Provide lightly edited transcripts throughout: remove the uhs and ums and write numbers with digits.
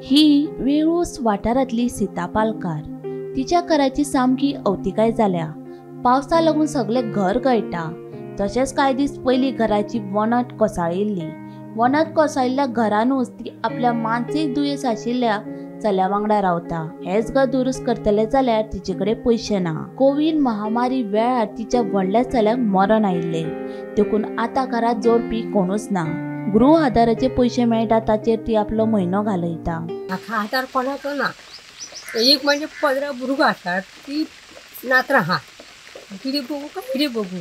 ही वेळूस वाठारांतली सीता पालकार. तिच्या घराची सामकी अवतिकाय जाल्या. पावसा लागून सगळें घर गळटा. तशेंच कांय दीस पयलीं घराची वणत कोसळिल्ली. वणत कोसळिल्ल्या घरानूच ती आपल्या मानसीक दुयेंस आशिल्ल्या चल्या वांगडा रावता. हेच घर दुरुस्त करतले जाल्यार तिचे कडेन पयशे ना. कोवीड महामारी वेळार तिच्या व्हडल्या चल्याक मरण आयिल्लें, देखून आतां घरांत जोडपी कोणूच ना. गृह आधाराचे पयशे मेळटा ताचेर ती आपलो म्हयनो घालयता. म्हाका आधार कोणाचो ना. एक म्हणजे 15 भुरगो आसात, ती नातरां आहा. कितें बघू काय कितें बघू,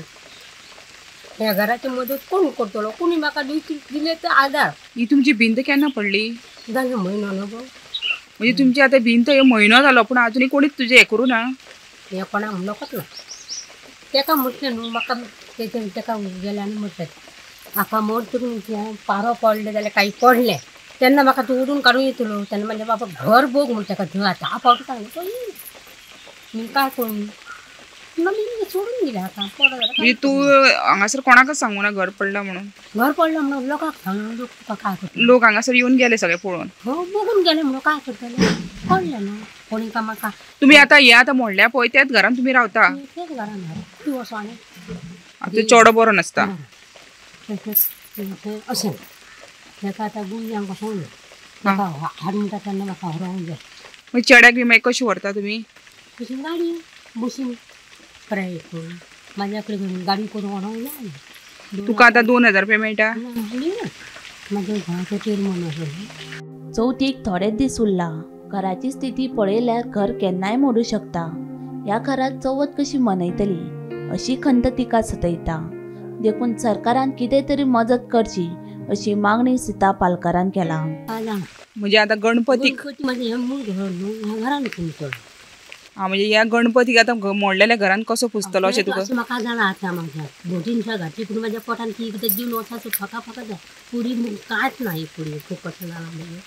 ह्या घराची मदत कोण करतलो? कोणी म्हाका दिले तर आधार. ही तुमची भिंत केन्ना पडली? जालें म्हयनो न्हू गो. म्हणजे तुमची आतां भिंत हे म्हयनो जालो, पूण आजुनूय कोणीच तुजें हें करूं ना. हें कोणाक म्हणूंकच ना. तेका म्हटलें न्हू म्हाका तेजें तेका गेलें आनी म्हटलें म्हाका मोड करून पारो पडलें जाल्यार काही पडलें तेन्ना म्हाका तूं उडून काडून येतलो. तेन्ना म्हणजे बाबा घर बोग म्हण तेका धा फावट सांगलो. मी काय करूं मी सोडून दिलें. आतां म्हणजे तूं हांगासर कोणाकच सांगू ना घर पडलां म्हणून? घर पडलां म्हणून लोकांक सांगून लोक तुका काय करतले? लोक हांगासर येवन गेले सगळे पळोवन? हो, बघून गेले म्हणून काय करतले? पडलें न्हू कोणी का म्हाका. तुमी आतां हे आतां मोडल्या पळय त्याच घरान तुमी रावता? त्याच घरान रावता. तूं वचो आनी आतां चेडो बरो नासता. अशें तेका आतां गुळयांक कसो ना ताका हाड म्हणटा तेन्ना म्हाका व्हरोंक जाय. मागीर चेड्याक बी मागीर कशी व्हरता तुमी? कशी गाडी बसून प्रायवेट करून माझ्या कडेन गाडी करून व्हरोंक जाय. तुका आतां 2000 रुपया मेळटा? म्हाज्या घराचो चेरमन आसलो. चवथीक थोडेच दीस उरला. घराची स्थिती पळयल्यार घर केन्नाय मोडूं शकता. ह्या घरांत चवथ कशी मनयतली अशी खंत तिका सतयता. देखून सरकारान कितें तरी मजत करची अशी मागणी सीता पालकारान केला. म्हणजे आतां गणपतीक हा म्हणजे ह्या गणपतीक आतां मोडलेल्या घरान कसो पुजतलो अशें तुका? म्हाका जाणा आतां म्हाज्या भोटीनच्या घातली पूण म्हाज्या पोटान ती कितें दिवन वचपाचो फका फका जाय. पुरी कांयच ना ही पुरी खूब कशें जालां म्हणजे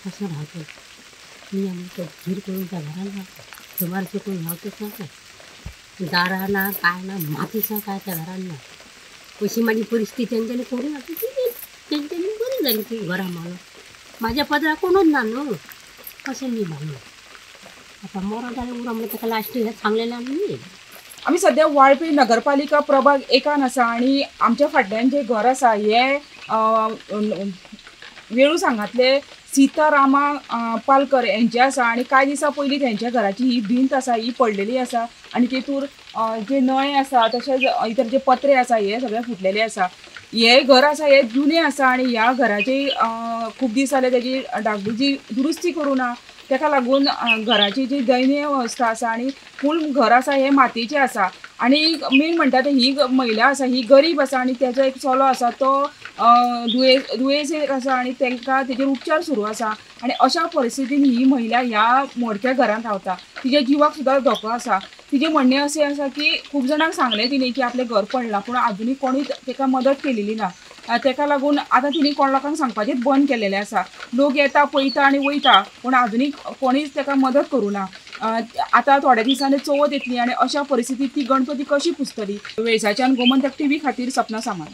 कशें रावता मी आमी तो धीर करून त्या घरान रावता. सुमार चुकून रावतच ना, दारां ना काय ना, मातीसा काय त्या घरान ना. अशी म्हाजी परिस्थिती तेंच्यांनी करून आतां ती तेंच्यांनी बरी जाली ती घरां मारून. म्हाज्या पदराक कोणूच ना न्हू कशें मी मानू आतां मरो जाल्यार उरो म्हणून ताका लास्ट हें सांगलेलें आमी. आमी सद्या वाळपी नगरपालिका प्रभाग 1 आसा आनी आमच्या फाटल्यान जें घर आसा हें वेळूस हांगांतले सीता रामा पालकर हेंचें आसा आनी कांय दिसां पयलीं तेंच्या घराची ही भिंत आसा ही पडलेली आसा आनी तेतूर जे नळे आसा तशेंच इतर जे पत्रे आसा हे सगळे फुटलेले आसा. हे घर आसा हे जुने आसा आनी ह्या घराची खूब दीस जाले तेजी डागडुजी दुरुस्ती करूं ना, तेका लागून घराची जी दयनीय अवस्था आसा आनी फूल घर आसा हें मातयेचें आसा. आनी मेन म्हणटा ते ही महिला आसा ही गरीब आसा आनी तेजो एक चलो आसा तो दुयेंस आसा आनी तांकां तेजेर उपचार सुरू आसा आनी अशा परिस्थितीन ही महिला ह्या मोडक्या घरांत रावता. तिच्या जिवाक सुद्दां धोको आसा. तिजें म्हणणें अशें आसा की खूब जाणांक सांगलें तिणें की आपलें घर पडलां पूण आजुनूय कोणूच ताका मदत केलेली ना. तेका लागून आतां तिणें कोण लोकांक सांगपाचेंच बंद केलेलें आसा. लोक येता पळयता आनी वयता पूण आजुनूय कोणीच ताका मदत करूं ना. आतां थोड्या दिसांनी चवथ येतली आनी अशा परिस्थितींत ती गणपती कशी पुजतली? वेळसाच्यान गोमंतक टीव्ही खातीर सपना सामंत.